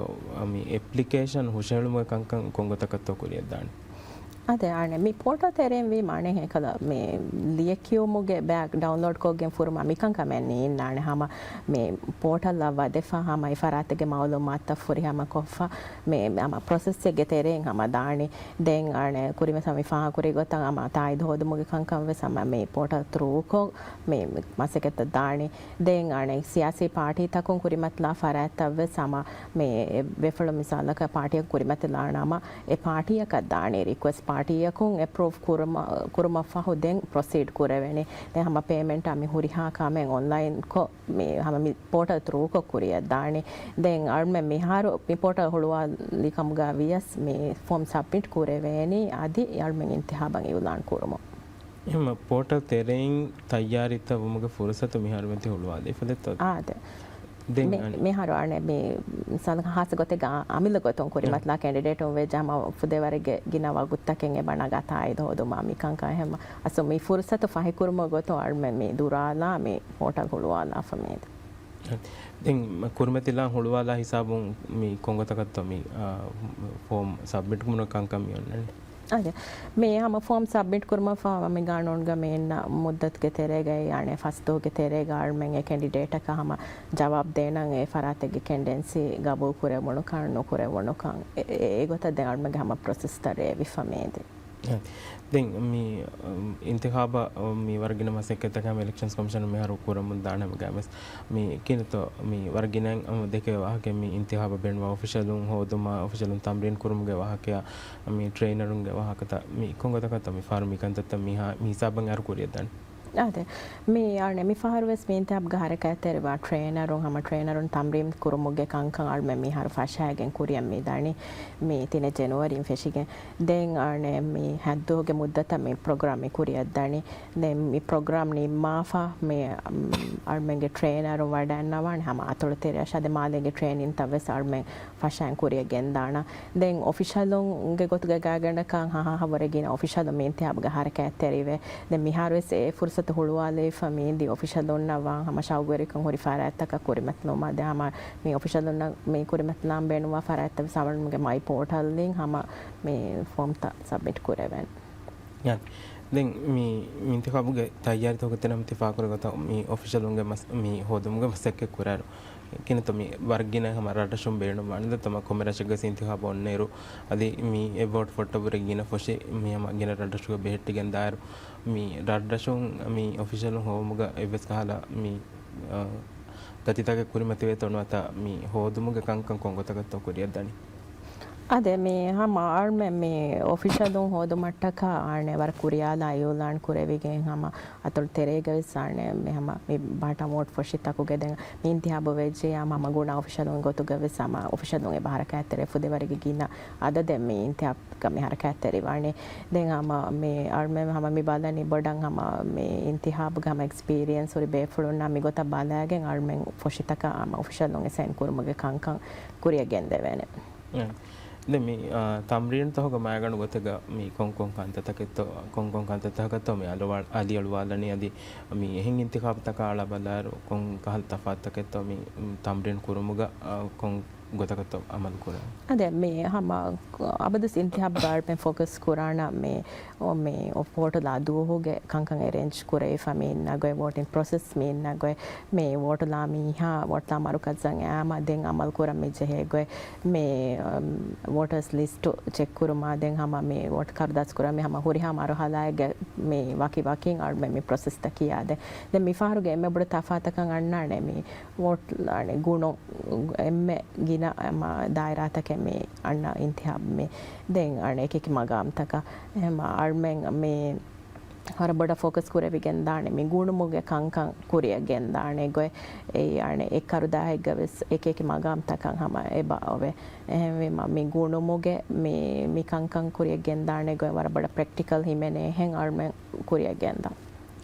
މި އެޕްލިކޭޝަން ހުށަހެޅުމުގެ ކަންކަން ކޮން ގޮތަކަށްތޯ ކުރިއަށްދާނެ؟ އާދެ، އަނެއް މި ޕޯޓަލް ތެރެއިން ވީމަ އަނެއް ހެކަލަ މި ލިޔެކިޔުމުގެ ބައި ޑައުންލޯޑް ކޮށްގެން ފުރުމާ މިކަންކަމެއް ނީންނާނެ ހަމަ މި ޕޯޓަލްއަށް ވަދެފަ ހަމަ އެ ފަރާތެއްގެ މައުލޫމާތުތައް ފުރިހަމަ ކޮށްފަ މި ހަމަ ޕްރޮސެސްއެއްގެ ތެރެއިން ހަމަ ދާނީ. ދެން އަނެއް ކުރިމަތި މި ފާހަގަކުރި ގޮތަށް ހަމަ ތާއީދު ހޯދުމުގެ ކަންކަން ވެސް ހަމަ މި ޕޯޓަލް ތުރޫކޮށް މި މަސައްކަތްތައް ދާނީ. ދެން އަނެއް ސިޔާސީ ޕާޓީތަކުން ކުރިމަތިލާ ފަރާތްތައް ވެސް ހަމަ މި ވެފަޅު މިސާލަކަށް ޕާޓީއަކު ކުރިމަތިލާނަމަ އެ ޕާޓީއަކަށް ދާނީ ރިކުއެސްޓް ޕާޓީއަކުން އެޕްރޫވް ކުރުމަށް، ކުރުމަށްފަހު ދެން ޕްރޮސީޑް ކުރެވޭނީ. ދެން ހަމަ ޕޭމެންޓާ މި ހުރިހާ ކަމެއް އޮންލައިން ކޮށް މި ހަމަ މި ޕޯޓަލް ތުރޫކޮށް ކުރިއަށް ދާނީ. ދެން އަޅުމެން މިހާރު މި ޕޯޓަލް ހުޅުވާލި ކަމުގަ ވިޔަސް މި ފޯމް ސަބްމިޓް ކުރެވޭނީ އަދި އަޅުމެން އިންތިހާބަށް އިއުލާން ކުރުމަށް. އެހެންމަ ޕޯޓަލް ތެރެއިން ތައްޔާރީތައް ވުމުގެ ފުރުސަތު މިހާރު މެތި ހުޅުވާލައިފަ ދެތޯ؟ އާދެ. ދެން މި-، އަނެއް މިހާރު އަނެއް މި މިސާލަކަށް ހާއްސަ ގޮތެއްގަ އަމިއްލަ ގޮތުން ކުރިމަތިލާ ކެންޑިޑޭޓުން ވެއްޖެ ހަމަ ފުދޭވަރެއްގެ ގިނަ ވަގުތުތަކެއް އެބަ ނަގާ ތާއީދު ހޯދުމާ މިކަންކަން އެހެންމަ އަސްލު މި ފުރުސަތު ފަހިކުރުމުގެ ގޮތުން އަޅުމެން މި ދުރާލާ މި ޕޯޓަލް ހުޅުވާލާފަ މިއަދު. ދެން ކުރިމަތިލާ ހުޅުވާލާ ހިސާބުން މި ކޮންގޮތަކަށްތޯ މި، އާ، ފޯމް ސަބްމިޓް ކުރުމުގެ ކަންކަން މި އޮންނަނީ؟ އާދެ. މި ހަމަ ފޯމް ސަބްމިޓް ކުރުމަށްފަހު މި ގާނޫނުގަ މި އިންނަ މުއްދަތުގެ ތެރޭގައި އަނެއް ފަސްދުވަހުގެ ތެރޭގަ އަޅުމެން އެ ކެންޑިޑޭޓަކަށް ހަމަ ޖަވާބު ދޭނަން އެ ފަރާތެއްގެ ކެންޑެންސީ ގަބޫލު ކުރެވުނުކަން ނުކުރެވުނުކަން އެ، އެ، އެގޮތަށް ދެން އަޅުމެންގެ ހަމަ ޕްރޮސެސްތައް ރޭވިފަ މިއަދު. ދެން މި، އު، އިންތިޚާބަށް، އު، މި ވަރަށް ގިނަ މަސައްކަތްތަކެއް ހަމަ އިލެކްޝަންސް ކޮމިޝަނުން މިހާރު ކުރަމުން ދާނެ ހަމަގައި ވެސް. މި ކިނަތޯ މި ވަރަށް ގިނައިން ދެކެވޭ ވާހަކައެއް މި އިންތިޚާބަށް ބޭނުންވާ އޮފިޝަލުން ހޯދުމާ، އޮފިޝަލުން ތަމްރީން ކުރުމުގެ ވާހަކަޔާ، މި ޓްރެއިނަރުންގެ ވާހަކަތައް މި ކޮންގޮތަކަށްތޯ މި ފަހަރު މި ކަންތައްތައް މިހާ-، މި ހިސާބަށް އަހަރު ކުރިއަށްދާނީ؟ އާދެ. މި އަނެއް މި ފަހަރު ވެސް މި އިންތިޚާބުގަ ހަރަކާތްތެރިވާ ޓްރެއިނަރުން ހަމަ ޓްރެއިނަރުން ތަމްރީން ކުރުމުގެ ކަންކަން އަޅުމެން މިހާރު ފަށާގެން ކުރިއަށް މި ދާނީ. މި ތިނެއް ޖެނުއަރީން ފެށިގެން. ދެން އަނެއް މި ހައްދުވަހުގެ މުއްދަތަށް މި ޕްރޮގްރާމް މި ކުރިއަށްދާނީ. ދެން މި ޕްރޮގްރާމް ނިންމާފަ މި، އަމް، އަޅުމެންގެ ޓްރެއިނަރުން ވަޑައިގަންނަވާނެ ހަމަ އަތޮޅު ތެރެއަށް އަދި މާލޭގެ ޓްރެއިނިންތައް ވެސް އަޅުމެން ފަށައިން ކުރިއަށް ގެންދާނަ. ދެން އޮފިޝަލުންގެ ގޮތުގަ ގާތްގަނޑަކަށް ހަހާ ހަވަރެއް ގިނަ އޮފިޝަލުން މި އިންތިޚާބުގަ ހަރަކާތްތެރިވޭ. ދެން މިހާރު ވެސް އެ ފުރުސަތު ހުޅުވާލައިފަ މި އިންދީ އޮފިޝަލުންނަށް ވާން ހަމަ ޝައުގުވެރިކަން ހުރި ފަރާތްތަކަށް ކުރިމަތިލުމަށް ދެ ހަމަ މި އޮފިޝަލުންނަށް މި ކުރިމަތިލާން ބޭނުންވާ ފަރާތްތައް ވެސް އަޅުމެންގެ މައި ޕޯޓަލްއިން ހަމަ މި ފޯމްތައް ސަބްމިޓް ކުރެވޭނެ. އާ، ދެން މި އިންތިޚާބުގެ ތައްޔާރީތަކުގެ ތެރެއިން ތި ފާހަގަކުރި ގޮތަށް މި އޮފިޝަލުންގެ މަސް-، މި ހޯދުމުގެ މަސައްކަތް ކުރާއިރު، ކިނަތޯ މި ވަރަށް ގިނަ ހަމަ ރަށްރަށުން ބޭނުންވާނެ ދެތޯ ކޮންމެ ރަށެއްގަސް އިންތިޚާބު އޮންނައިރު، އަދި މި އެ ވޯޓް ފޮއްޓަ ވުރެ ގިނަ ފޮށި މި ހަމަ ގިނަ ރަށްރަށުގަ ބެހެއްޓިގެން ދާއިރު، މި ރަށްރަށުން މި އޮފިޝަލުން ހޮވުމުގަ އެއްވެސް ކަހަލަ މި، އަ، ގަތިތަކެއް ކުރިމަތިވޭތޯ ނުވަތަ މި ހޯދުމުގެ ކަންކަން ކޮންގޮތަކަށްތޯ ކުރިއަށްދަނީ؟ އާދެ، މި ހަމަ އަޅުމެން މި އޮފިޝަލުން ހޯދުމަށްޓަކާ އަނެއް ވަރަށް ކުރިޔާލާ އިއުލާން ކުރެވިގެން ހަމަ އަތޮޅު ތެރޭގަ ވެސް އަނެއް މި ހަމަ މި ބަހައްޓާ ވޯޓް ފޮށިތަކުގެ ދެން މި އިންތިޚާބު ވެއްޖެޔާ ހަމަ ގުނަ އޮފިޝަލުން ގޮތުގަ ވެސް ހަމަ އޮފިޝަލުން އެބަ ހަރަކާތްތެރި ފުދޭވަރެއްގެ ގިނަ އަދަދެއް މި އިންތިޚާބުގަ މި ހަރަކާތްތެރިވާނެ. ދެން ހަމަ މި އަޅުމެން ހަމަ މި ބަލަނީ ބޮޑަށް ހަމަ މި އިންތިޚާބުގަ ހަމަ އެކްސްޕީރިއެންސް ހުރި ބޭފުޅުންނާ މިގޮތަށް ބަލައިގެން އަޅުމެން ފޮށިތަކަށް ހަމަ އޮފިޝަލުން އެސައިން ކުރުމުގެ ކަންކަން ކުރިއަށް ގެންދެވޭނެ. އެ. ދެން މި، އާ، ތަމްރީނުތަކުގެ މައިގަނޑު ގޮތެއްގަ މި ކޮން ކޮން ކަންތައްތަކެއްތޯ، ކޮން ކޮން ކަންތައްތަކަށްތޯ މި އަލުވާ-، އަލިއަޅުވާލަނީ އަދި މި އެހެން އިންތިޚާބުތަކާ އަޅާ ބަލާއިރު ކޮން ކަހަލަ ތަފާތުތަކެއްތޯ މި، މް، ތަމްރީން ކުރުމުގަ، އާ، ކޮން ގޮތަކަށްތޯ އަމަލު ކުރާ؟ އަދެ މި ހަމަ އަބަދުސް އިންތިޚާބުގަ އަޅުމެން ފޯކަސް ކުރާނަ މި އޮ، މި އޮ، ވޯޓުލާ ދުވަހުގެ ކަންކަން އެރޭންޖް ކުރެވިފަ މި އިންނަ ގޮތް، ވޯޓިން ޕްރޮސެސް މި އިންނަ ގޮތް، މި ވޯޓުލާ މީހާ، ވޯޓުލާ މަރުކަޒަށް އައިމަ ދެން އަމަލު ކުރަން މި ޖެހޭ ގޮތް، މި، އަމް، ވޯޓަރސް ލިސްޓު ޗެކް ކުރުމާ ދެން ހަމަ މި ވޯޓު ކަރުދާސް ކުރަން މި ހަމަ ހުރިހާ މަރުހަލާއެއްގެ މި ވަކި ވަކިން އަޅުމެން މި ޕްރޮސެސްތައް ކިޔާދޭ. ދެން މި ފަހަރުގެ އެންމެ ބޮޑު ތަފާތަކަށް އަންނާނެ މި ވޯޓް އަނެއް ގުނު އެންމެ ގިނަ މަ-، ދާއިރާތަކެއް މި އަންނަ އިންތިޚާބު މި ދެން އަނެއް އެކި އެކި މަގާމްތަކަށް. އެހެން އަޅުމެން މި ވަރަށް ބޮޑަށް ފޯކަސް ކުރެވިގެން ދާނެ މި ގުނުމުގެ ކަންކަން ކުރިއަށް ގެންދާނެ ގޮތް. އެއީ އަނެއް އެއް ކަރުދާހެއްގަ ވެސް އެކި އެކި މަގާމްތަކަށް ހަމަ އެބަ އޮވޭ. އެހެންވީމަ މި ގުނުމުގެ މި، މި ކަންކަން ކުރިއަށް ގެންދާނެ ގޮތް ވަރަށް ބޮޑަށް ޕްރެކްޓިކަލް ހިމެނޭ އެހެން އަޅުމެން ކުރިއަށް ގެންދާ.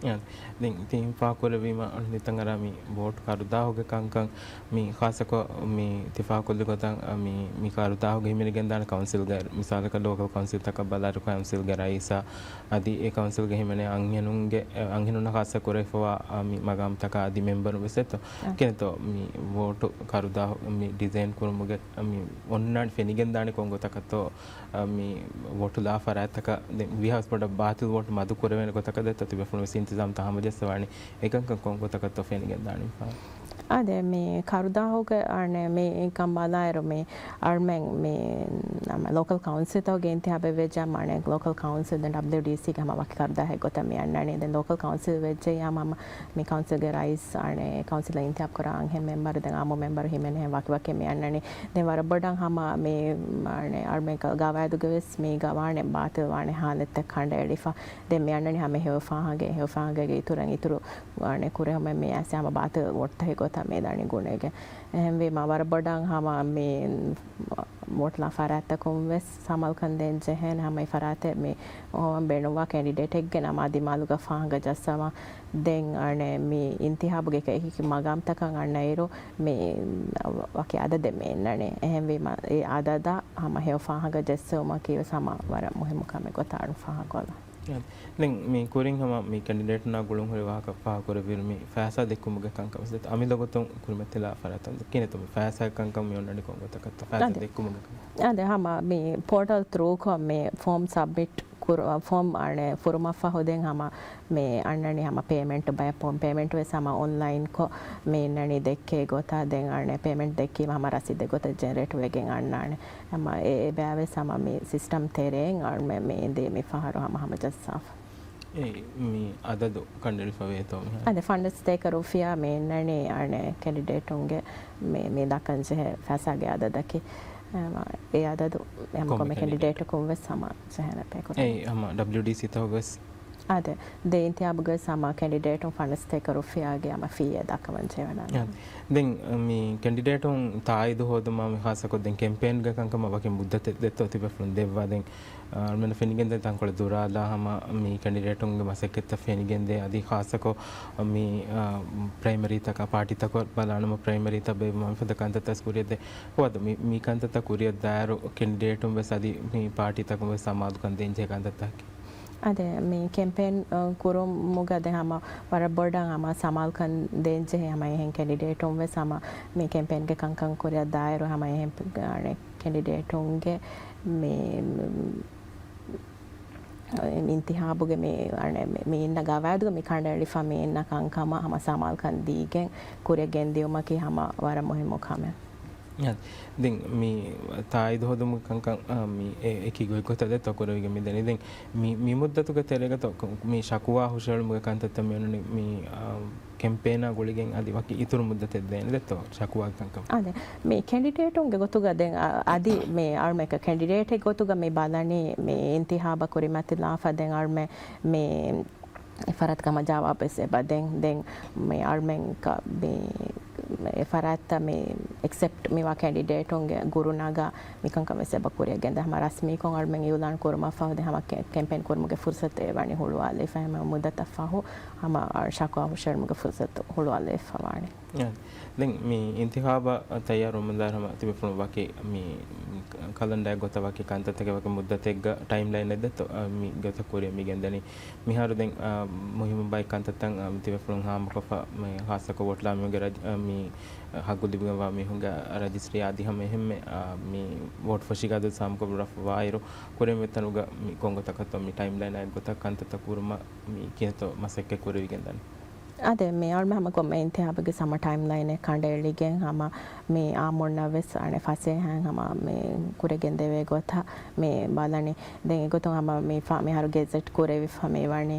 އާ، ދެން ތި ފާހަގަކުރެއްވީމަ އަޅުގަނޑު ހިތަށް އަރާ މި ވޯޓް ކަރުދާހުގެ ކަންކަން މި ޚާއްޞަކޮށް މި ތި ފާހަގަކޮށްލި ގޮތަށް އަ، މި، މި ކަރުދާހުގެ ހިމެނިގެންދާނެ ކައުންސިލްގެ މިސާލަކަށް ލޯކަލް ކައުންސިލްތަކަށް ބަލާއިރު ކައުންސިލްގެ ރައީސާ އަދި އެ ކައުންސިލްގެ ހިމެނޭ އަންހެނުންގެ، އަންހެނުންނަށް ޚާއްޞަ ކުރެވިފަވާ އަ، މި މަގާމްތަކާ އަދި މެމްބަރުން ވެސް އެއްތޯ؟ އަ. ކިނެތޯ މި ވޯޓު ކަރުދާހު މި ޑިޒައިން ކުރުމުގެ މި އޮންނާނެ ފެނިގެންދާނެ ކޮން ގޮތަކަށްތޯ؟ އަ، މި ވޯޓުލާ ފަރާތްތަކަށް ދެން ވީހާވެސް ބޮޑަށް ބާތިލް ވޯޓް މަދު ކުރެވޭނެ ގޮތަކަށް ދެއްތޯ ތިބޭފުޅުން ވެސް އިންތިޒާމްތައް ހަމަޖައްސަވާނީ؟ އެކަންކަން ކޮން ގޮތަކަށްތޯ ފެނިގެންދާނީ؟ އާދެ، މި ކަރުދާހުގެ އަނެއް މި ކަން ބަލާއިރު މި އަޅުމެން މި ނަމަ ލޯކަލް ކައުންސިލްތަކުގެ އިންތިހާބެއް ވެއްޖާ މާނެ ލޯކަލް ކައުންސިލް ދެން ޑަބްލިއުޑީސީގެ ހަމަ ވަކި ކަރުދާހެއް ގޮތަށް މި އަންނާނީ. ދެން ލޯކަލް ކައުންސިލް ވެއްޖެއްޔާ ހަމަ މި ކައުންސިލްގެ ރައީސް އަނެއް ކައުންސިލަށް އިންތިހާބް ކުރާ އަންހެން މެމްބަރު ދެން އާއްމު މެމްބަރު ހިމެނޭ ވަކިވަކި މި އަންނަނީ. ދެން ވަރަށް ބޮޑަށް ހަމަ މި އަނެއް އަޅުމެން ގަވާއިދުގެ ވެސް މީގަ ވާނެ ބާތިލް ވާނެ ހާލަތްތައް ކަނޑައެޅިފަ. ދެން މި އަންނަނީ ހަމަ ހެޔޮ ފާހަގަ، ހެޔޮ ފާހަގަގެ އިތުރަށް އިތުރު ވާނެ ކުރެހުމެއް މި އައިސް ހަމަ ބާތިލް ވޯޓްތަކެއް ގޮތަށް މި ދާނީ ގުނޭގެ. އެހެންވީމަ ވަރަށް ބޮޑަށް ހަމަ މި ވޯޓްލާ ފަރާތްތަކުން ވެސް ސަމާލުކަން ދޭން ޖެހޭނެ ހަމަ އެ ފަރާތެއް މި އޮވަން ބޭނުންވާ ކެނޑިޑޭޓެއްގެ ނަމާ ދިމާލުގަ ފާހަގަ ޖައްސަވާ. ދެން އަނެއް މި އިންތިހާބުގެ އެކި އެކި މަގާމްތަކަށް އަންނައިރު މި ވަކި އަދަދެއް މި އިންނަނީ. އެހެންވީމަ އެ އަދަދަށް ހަމަ ހެޔޮ ފާހަގަ ޖެއްސެވުމަކީ ވެސް ހަމަ ވަރަށް މުހިއްމު ކަމެއް ގޮތަށް އަޅު ފާހަގަކޮށްލަން. ދެން މި ކުރިން ހަމަ މި ކެނޑިޑޭޓުންނާ ގުޅުން ހުރި ވާހަކަ ފާހަގަކުރެއްވިއިރު މި ފައިސާ ދެއްކުމުގެ ކަންކަން ވެސް އަމިއްލަ ގޮތުން ކުރިމަތިލާ ފަރާތްތައް ކިނެތޯ މި ފައިސާގެ ކަންކަން މި އޮންނަނީ ކޮން ގޮތަކަށްތޯ ފައިސާ އަދެ. ދެއްކުމުގެ ކަން؟ އަދެ ހަމަ މި ޕޯޓަލް ތްރޫކޮށް މި ފޯމް ސަބްމިޓް ކުރ-، ފޯމް އަނެއް ފުރުމަށްފަހު ދެން ހަމަ މި އަންނަނީ ހަމަ ޕޭމެންޓް ބަޔަށް ޕޭމެންޓް ވެސް ހަމަ އޮންލައިންކޮށް މި އިންނަނީ ދެއްކޭ ގޮތަށް. ދެން އަނެއް ޕޭމެންޓް ދެއްކީމަ ހަމަ ރަސީދެއް ގޮތަށް ޖެނެރޭޓް ވެގެން އަންނާނެ. ހަމަ އެ އެބައި ވެސް ހަމަ މި ސިސްޓަމް ތެރެއިން އަޅުމެން މި އިނދީ މި ފަހަރު ހަމަ ހަމަޖައްސާފަ. އެ މި އަދަދު ކަނޑައެޅިފަވޭތޯ މިހާރު؟ އަދެ ފަންޑްސް ތޭކަ ރުފިޔާ މި އިންނަނީ އަނެއް ކެނޑިޑޭޓުންގެ މި، މި ދައްކަން ޖެހޭ ފައިސާގެ އަދަދަކީ. އެ އަދަދު ހަމަ ކޮންމެ ކޮންމެ ކެނޑިޑޭޓަކުން ވެސް ހަމަ ޖެހޭނެ ޕޭކުރާނެ. އެ ހަމަ ޑަބްލިއުޑީސީތަކު ވެސް؟ އާދެ، ދެ އިންތިހާބުގަ ވެސް ހަމަ ކެނޑިޑޭޓުން ފަންޑްސް ތޭކަ ރުފިޔާގެ ހަމަ ފީއެއް ދައްކަމަން ޖެހޭނެ. އާދެ. ދެން މި ކެނޑިޑޭޓުން ތާއީދު ހޯދުމާ މި ޚާއްޞަކޮށް ދެން ކެމްޕޭންގެ ކަންކަމަށް ވަކި މުއްދަތެއް ދެއްތޯ ތިބޭފުޅުން ދެއްވާ؟ ދެން އަ، އަޅުމެންނަށް ފެނިގެންދޭ ތަންކޮޅެއް ދުރާލާ ހަމަ މި ކެނޑިޑޭޓުންގެ މަސައްކަތްތައް ފެނިގެންދޭ. އަދި ޚާއްޞަކޮށް މި، އަ، ޕްރައިމަރީތަކާ ޕާޓީތަކަށް ބަލާނަމަ ޕްރައިމަރީތައް ބޭއްވުމަށް މިފަދަ ކަންތައްތައް ކުރިއަށްދޭ. ހޯދަ މި، މި ކަންތައްތައް ކުރިއަށްދާއިރު ކެނޑިޑޭޓުން ވެސް އަދި މި ޕާޓީތަކުން ވެސް ސަމާލުކަން ދޭންޖެހޭ ކަންތައްތަކެއް. އަދެ މި ކެމްޕޭން، އަ، ކުރުމުގަ ދެ ހަމަ ވަރަށް ބޮޑަށް ހަމަ ސަމާލުކަން ދޭންޖެހޭ ހަމަ އެހެން ކެނޑިޑޭޓުން ވެސް ހަމަ މި ކެމްޕޭންގެ ކަންކަން ކުރިއަށްދާއިރު ހަމަ އެހެން ކެނޑިޑޭޓުންގެ މި، މި އިންތިހާބުގެ މި، އަނެއް މި، މި އިންނަ ގަވާއިދުގަ މި ކަނޑައެޅިފަ މި އިންނަ ކަންކަމަށް ހަމަ ސަމާލުކަން ދީގެން ކުރިއަށް ގެންދިއުމަކީ ހަމަ ވަރަށް މުހިއްމު ކަމެއް. އަ، ދެން މި ތާއީދު ހޯދުމުގެ ކަންކަން، އަ، މި އެ، އެކި ގޮތްގޮތަށް ދެއްތޯ ކުރެވިގެން މިދަނީ. ދެން މި، މި މުއްދަތުގެ ތެރޭގަތޯ މި ޝަކުވާ ހުށަހެޅުމުގެ ކަންތައްތައް މި އޮންނަނީ މި، އަ، ކެމްޕޭނާ ގުޅިގެން އަދި ވަކި އިތުރު މުއްދަތެއް ދޭނެ ދެއްތޯ ޝަކުވާގެ ކަންކަން؟ އާދެ، މި ކެނޑިޑޭޓުންގެ ގޮތުގަ ދެން އަ-، އަދި މި އަޅުމެކަ ކެނޑިޑޭޓެއް ގޮތުގަ މި ބަލަނީ މި އިންތިހާބަށް ކުރިމަތިލާފަ ދެން އަޅުމެ މި އެފަރާތް ކަމަށް ޖަވާބެސް އެބަ ދެން، ދެން މި އަޅުމެން ކަ-، މި އެފަރާތްތައް މި އެކްސެޕްޓް މިވާ ކެނޑިޑޭޓުންގެ ގުރު ނަގާ މިކަންކަން ވެސް އެބަ ކުރިއަށް ގެންދާ. ހަމަ ރަސްމީކޮށް އަޅުމެން އިއުލާން ކުރުމަށް ފަހު ދެން ހަމަ ކެ-، ކެމްޕޭން ކުރުމުގެ ފުރުސަތު އެ ވަނީ ހުޅުވާލައިފަ ހަމަ މުއްދަތަށް ފަހު ހަމަ ޝަކުވާ ހުށަހެޅުމުގެ ފުރުސަތު ހުޅުވާލައިފަ ވާނެ. އަ، ދެން މި އިންތިޚާބަށް ތައްޔާރުވުމުންދާއިރު ހަމަ ތިބޭފުޅުން ވަކި މި ކަލަންޑާއެއް ގޮތަށް ވަކި ކަންތައްތަކެއް ވަކި މުއްދަތެއްގަ ޓައިމްލައިނެއް ދެއްތޯ، އަ، މި ގޮތަށް ކުރިއަށް މި ގެންދަނީ. މިހާރު ދެން، އަ، މުހިއްމު ބައެއް ކަންތައްތައް، އަ، ތިބޭފުޅުން ހާމަކޮށްފަ މި ޚާއްޞަކޮށް ވޯޓްލާ މީހުންގެ ރަޖި-، އަ، މި ހައްގު ލިބިގެންވާ މީހުންގެ ރަޖިސްޓްރީ އަދި ހަމަ އެހެންމެ، އަ، މި ވޯޓް ފޮށިގެ އަދަދު ހާމަކޮށް ރަފުވާއިރު ކުރިއަށް މިތަނުގަ މި ކޮން ގޮތަކަށްތޯ މި ޓައިމްލައިނާ އެއްގޮތަށް ކަންތައްތައް ކުރުމަށް މި ކިހިނެއްތޯ މަސައްކަތް ކުރެވިގެންދަނީ؟ އާދެ، މި އަޅުމެން ހަމަ ކޮންމެ އިންތިހާބެއްގެ ހަމަ ޓައިމްލައިނެއް ކަނޑައެޅިގެން ހަމަ މި އާއްމުންނަށް ވެސް އަނެއް ފަސޭހައިން ހަމަ މި ކުރިއަށް ގެންދެވޭ ގޮތަށް މި ބަލަނީ. ދެން އެގޮތުން ހަމަ މި ފަ-، މިހާރު ގެޒެޓް ކުރެވިފަ މި ވަނީ.